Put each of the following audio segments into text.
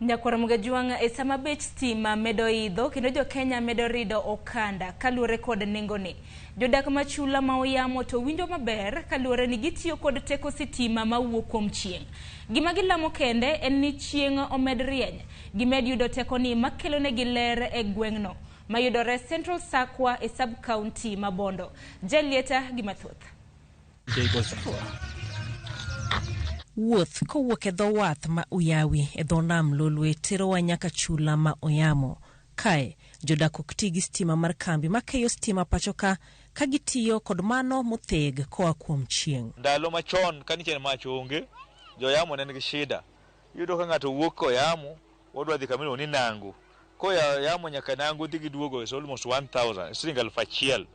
Nyakwar Mgajwang' e sama bech stima medo idho kendo jo-Kenya medo rido okanda kaluwore kod nengone. Jodak ma chula ma Oyamo to winjo maber kaluwore ni gitiyo kod teko sitima mawuok kuom chieng'. Gima gilamo kende en ni chieng' omed rieny, gimed yudo tekoni makelonegi ler e gweng'no mayudore Central Sakwa e sub-county ma Bondo. Jalieta gi mathoth. Wuoth kowuok e dho wath ma Uyawi e dho nam Lolwe terowa nyaka chula ma Oyamo. Kae, jodak ok ti gi stima mar kambi makeyo stima pacho ka, ka gitiyo kod mano motheg koa kuom chieng'. Ndalo machon ka nitie mach onge, joyamo ne nigi shida. Iyudo ka ng'ato wuok koyamo, odwa dhi kama iluongo ni Nangu. Koya yamo nyaka Nangu dhi gi duogo is almost 1000, siling 1000.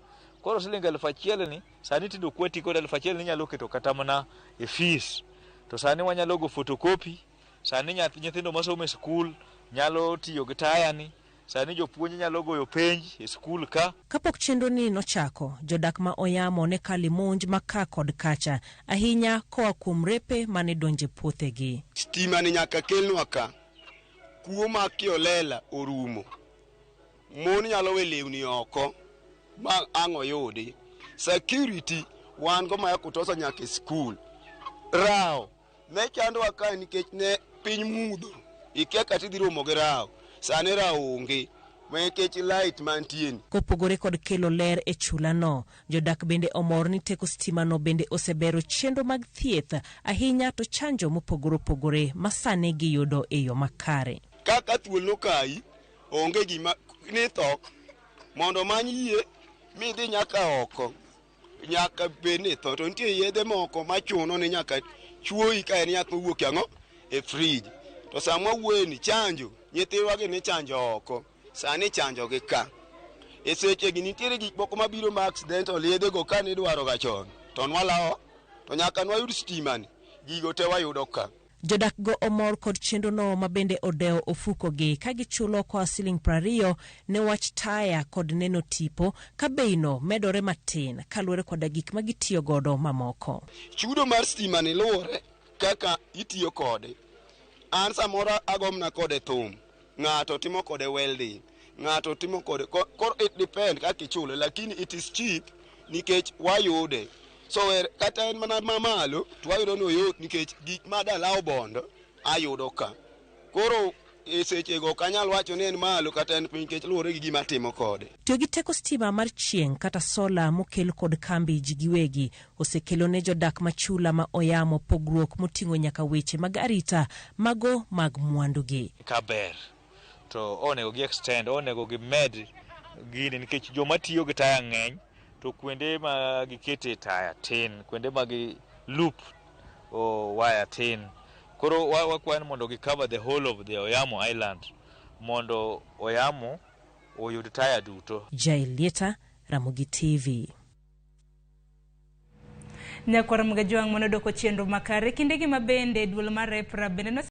Koro siling 1000 ni, sani tinde ok wati kode 1000 ni inyalo keto kata mana e fees. To sani wanyalo go photocopy, sani nyithindo masomo e skul nyalo tiyo gi taya ni, sani jopuonj nyalo goyo penj e skul ka. Kapok chenro ni nochako, jodak ma Oyamo ne kalo monj ma ka kod kacha, ahinya koa kuom repe mane donje puothegi. Stima ni nyaka kelnwa ka. Kuo ma kiolela orumo. Mon nyalo we lewni oko ma ang' oyudi. Security wan go ma kutosha nyaka e skul. Rawo ne chandowa kae nikech ne piny mudho. Ikia kata idhi romo gi rawo. Sani rawo onge nikech light mantie ni. Kopogore kod kelo ler e chulano, jodak bende omor ni teko stima no bende osebero chenro mag thieth, ahinya to chanjo mopogore opogore ma sani giyudo e yo makare. Kaka thuol nokayi, onge gima nitho mondo omany yie midhi nyaka oko. Nyaka bed ni itho. To nitie yedhe moko machuno ni nyaka chuoyi ka en yath mowuok ang'o e fridge. To sama wawuoye ni chanjo, nyithiwa gi nichanjo oko, sani ichanjo gi ka. E sechegi nitiere gik moko mabiro ma accidental yedhe go ka nidwaro ga chon to nwalawo to nyaka nwayud stima ni gigo te wayudo ka. Jodak go omor kod chenro no ma bende odewo ofuko gi ka gichulo koa siling 20 ne wach taya kod neno tipo ka bei no medore matin kaluwore koda gik ma gitiyo godo mamoko. Chudo mar stima ni luwore kaka itiyo kode. An samoro agomna kode thum, ng'ato timo kode welding, ng'ato timo kode koro it depend kaka ichule, lakini it is cheap nikech wayude. So kata en mana mamalo to wayudo ni oyot nikech gik ma dalawo Bondo ayudo ka. Koro e sechego ok anyal wacho ni en malo kata en piny nikech luwore gi gima atimo kode. Tiyo gi teko stima mar chieng' kata sola mokel kod kambi ji giwegi osekelo ne jodak ma chula ma Oyamo pogruok moting'o nyaka weche mag arita mago mag mwandugi. Ka ber to onego gi extend, onego gimed gini nikech joma tiyo gi taya ng'eny to kuonde ma gikete taya tin, kuonde ma gi loop waya tin. Koro wakwayo ni mondo gi cover the whole of the Oyamo Island mondo Oyamo oyud taya duto. Jael Lieta, Ramogi TV. Nyakwar Mgajwang' mano doko chenro makare kindegi ma bende duol mar EPRA bende